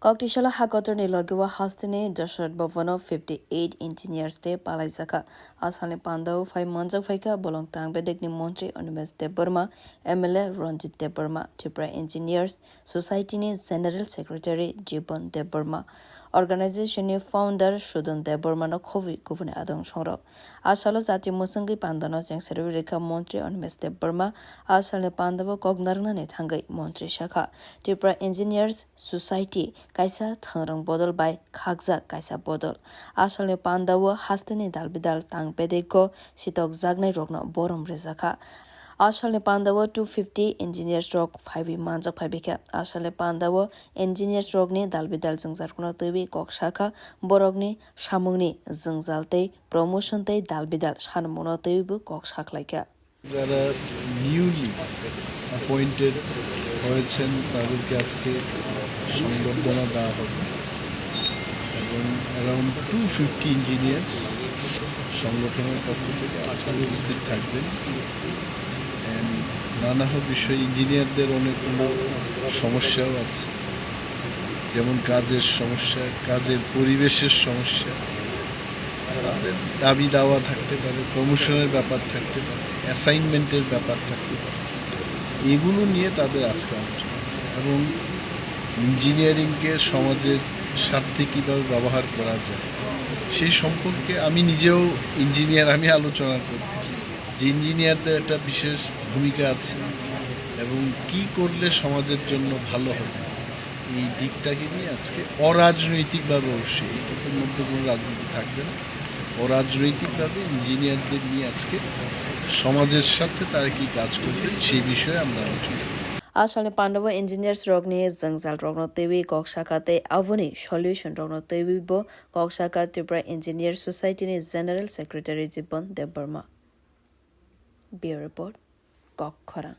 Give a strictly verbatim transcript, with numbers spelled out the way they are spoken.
Koktisalo ha kotorni logi o hasteni Dasarath Bhavano fifty eight engineers day palaijakha. Asalni pandao phai manjak phaikha bolong tang bedekni montri Animesh Debbarma, M L A Ranjit Debbarma, Tripura Engineers Society ni General Secretary Jibon Debbarma, organization ni founder Sudon Debbarma no khobwi kubuni adong songrok. Asalo jati mwswngwi pandano chengserwi rikha montri Animesh Debbarma. Asalni pandao kok narwknani thangwi montri sakha, Tripura Engineers Society kaisa thangrang bodol bai khakjak kaisa bodol. Asalni pandao hasteni dalbidal tang bedego sitokjaknai rokno borom rijakha. Asalni pandao two fifty engineers rok phaiwi manjak phaibikha. Asalni pandao engineers rokni dalbidal jwngjalrokno twiwi kok sakha, borokni samungni jwngjal tei promotion tei dalbidal sanmungno twiwibo kok sakhlaikha. যারা newly appointed হয়েছেন, তাদেরকে আজকে সংবর্ধনা দেওয়া হবে এবং around two fifty engineers সংগঠনের পক্ষ থেকে আজকে উপস্থিত থাকবেন। And নানা বিষয়ে ইঞ্জিনিয়ারদের অনেকগুলো সমস্যাও আছে, যেমন কাজের সমস্যা, কাজের পরিবেশের সমস্যা, তাদের দাবি দাওয়া থাকতে পারে, প্রমোশনের ব্যাপার থাকতে পারে, অ্যাসাইনমেন্টের ব্যাপার থাকতে পারে। এগুলো নিয়ে তাদের আজকে আলোচনা এবং ইঞ্জিনিয়ারিংকে সমাজের স্বার্থে কীভাবে ব্যবহার করা যায়, সেই সম্পর্কে আমি নিজেও ইঞ্জিনিয়ার, আমি আলোচনা করি যে ইঞ্জিনিয়ারদের একটা বিশেষ ভূমিকা আছে এবং কি করলে সমাজের জন্য ভালো হবে, এই দিকটাকে নিয়ে আজকে অরাজনৈতিকভাবে, অবশ্যই এটার মধ্যে কোনো রাজনীতি থাকবে না, অরাজনৈতিকভাবে ইঞ্জিনিয়ারদের নিয়ে আজকে সমাজের স্বার্থে তারা কি কাজ করবে, সেই বিষয়ে আমরা আলোচনা করব। Asalni pandao engineers rokni jwngjal rokno twiwi kok sakha tei aboni solution rokno twiwi bo kok sakha Tripura Engineer Society ni General Secretary Jibon Debbarma. Bureau Report, Kok Khorang.